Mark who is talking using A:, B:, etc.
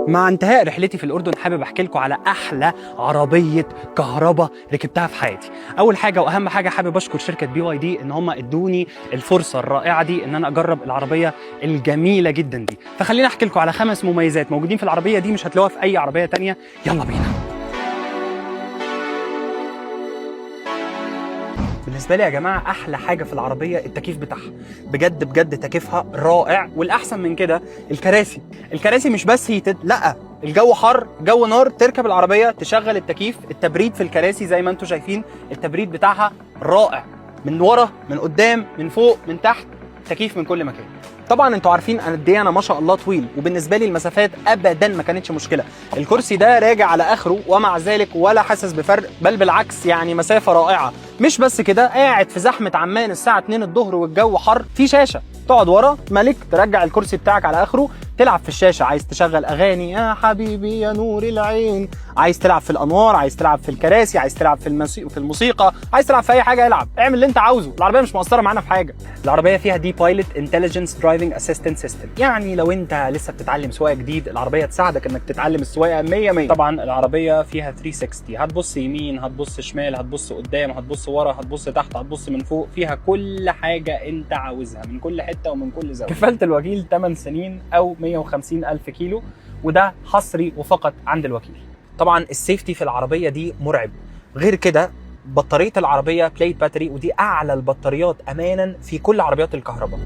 A: مع انتهاء رحلتي في الاردن حابب احكي لكم على احلى عربية كهرباء ركبتها في حياتي. اول حاجة واهم حاجة، حابب اشكر شركة BYD ان هم ادوني الفرصة الرائعة دي ان انا اجرب العربية الجميلة جدا دي. فخليني احكي لكم على 5 مميزات موجودين في العربية دي مش هتلاقوها في اي عربية تانية. يلا بينا. بالنسبة لي يا جماعة احلى حاجة في العربية التكييف بتاعها، بجد بجد تكييفها رائع. والاحسن من كده الكراسي، الكراسي مش بس heated، لا الجو حر جو نار، تركب العربية تشغل التكييف، التبريد في الكراسي زي ما انتم شايفين التبريد بتاعها رائع، من ورا من قدام من فوق من تحت، تكييف من كل مكان. طبعا انتوا عارفين انا قد ايه انا ما شاء الله طويل، وبالنسبة لي المسافات ابدا ما كانتش مشكلة. الكرسي ده راجع على اخره ومع ذلك ولا حاسس بفرق، بل بالعكس يعني مسافة رائعة. مش بس كده، قاعد في زحمة عمان الساعة 2 الظهر والجو حر، في شاشة تقعد ورا ملك، ترجع الكرسي بتاعك على اخره، تلعب في الشاشة، عايز تشغل اغاني يا حبيبي يا نور العين، عايز تلعب في الانوار، عايز تلعب في الكراسي، عايز تلعب في الموسيقى، عايز تلعب في اي حاجة العب، اعمل اللي انت عاوزه، العربية مش مقصرة معانا في حاجة. العربية فيها DiPilot intelligence driving assistant system، يعني لو انت لسه بتتعلم سواقة جديد العربية تساعدك انك تتعلم السواقة 100 100. طبعا العربية فيها 360، هتبص يمين هتبص شمال هتبص قدام هتبص ورا هتبص تحت هتبص من فوق، فيها كل حاجة انت عاوزها من كل حتة ومن كل زاوية. كفالة الوكيل 8 سنين او 150 الف كيلو، وده حصري وفقط عند الوكيل. طبعا ال safety في العربية دي مرعب. غير كده بطارية العربية blade battery، ودي اعلى البطاريات امانا في كل عربيات الكهرباء.